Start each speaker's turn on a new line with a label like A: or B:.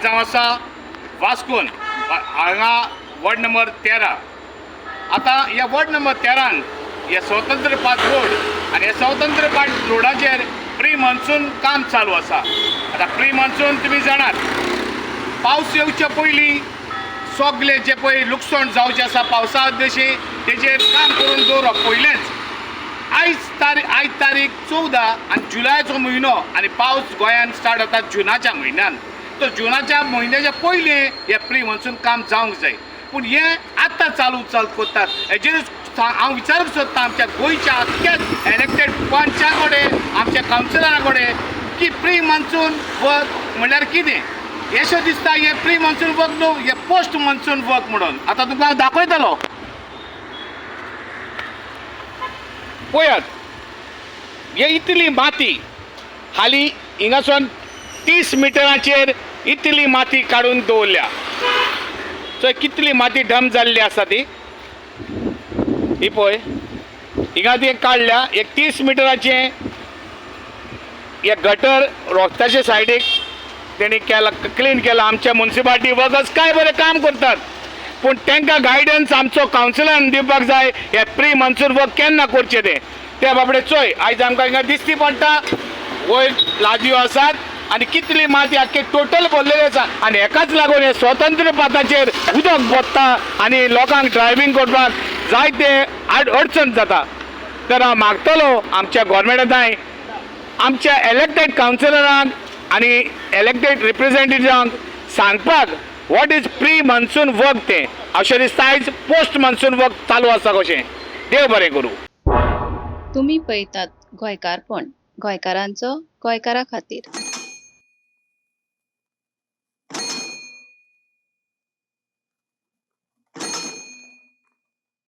A: आयज हांव आसा वास्कोन, हांगा वॉर्ड नंबर 13. आतां ह्या वॉर्ड नंबर 13न हे स्वतंत्र पाथ रोड आनी हे स्वतंत्र पाथ रोडाचेर प्री मॉन्सून काम चालू आसा. आतां प्री मॉन्सून तुमी जाणात, पावस येवचे पयलीं सगळे जे पळय लुकसाण जावचें आसा पावसा दिशी तेजेर काम करून दवरप पयलेंच. आयज तारीख 14 आनी जुलयाचो म्हयनो आनी पावस गोंयांत स्टार्ट जाता जुनाच्या म्हयन्यान. तर जुनाच्या म्हयन्याच्या पयलीं हें प्री मॉन्सून काम जावंक जाय, पूण हें आतां चालू चालू करतात. हेजेरूच हांव विचारूंक सोदतां आमच्या गोंयच्या आख्ख्या इलेक्टेड पंचा कडेन, आमच्या कावन्सिलरा कडेन की प्री मॉन्सून वर्क म्हणल्यार कितें? अशें दिसता हें प्री मॉन्सून वर्क न्हू, हें पोस्ट मॉन्सून वर्क म्हणून. आतां तुमकां हांव दाखयतलो, पळयात. हे इतली माती हाली हिंगासून 30 मिटराचेर इतली माती काडून दवरल्या. चोय कितली माती डंप जाल्ली आसा ती. ही पळय, हिंगा ती काडल्या. एक 30 मिटराचें हे गटर रस्त्याच्या सायडीक तेणी केला, क्लीन केला. आमच्या मुन्सिपालिटी वर्कर्स काय बरें काम करतात, पूण तांकां गायडन्स आमचो कावन्सिलरान दिवपाक जाय, हे प्री मॉन्सून वर्क केन्ना करचें तें. ते बाबडे चोय, आयज आमकां हिंगा दिसती पडटा, वयर लादयो आसात आनी कितली माती आख्खे टोटल भरलेली आसा. आनी हेकाच लागून हे स्वतंत्र पाथाचेर उदक भरता आनी लोकांक ड्रायव्हींग करपाक जायते अडचण जाता. तर हांव मागतलो आमच्या गोवोरमेंटा, आमच्या इलेक्टेड कावन्सिलरांक आनी इलेक्टेड रिप्रेझेंटेटिव्हांक सांगपाक what is pre monsoon work तें. अशें दिसता आयज पोस्ट मॉन्सून वर्क चालू आसा कशें. देव बरें करूं.
B: तुमी पळयतात गोंयकारपण, गोंयकारांचो गोंयकारा खातीर.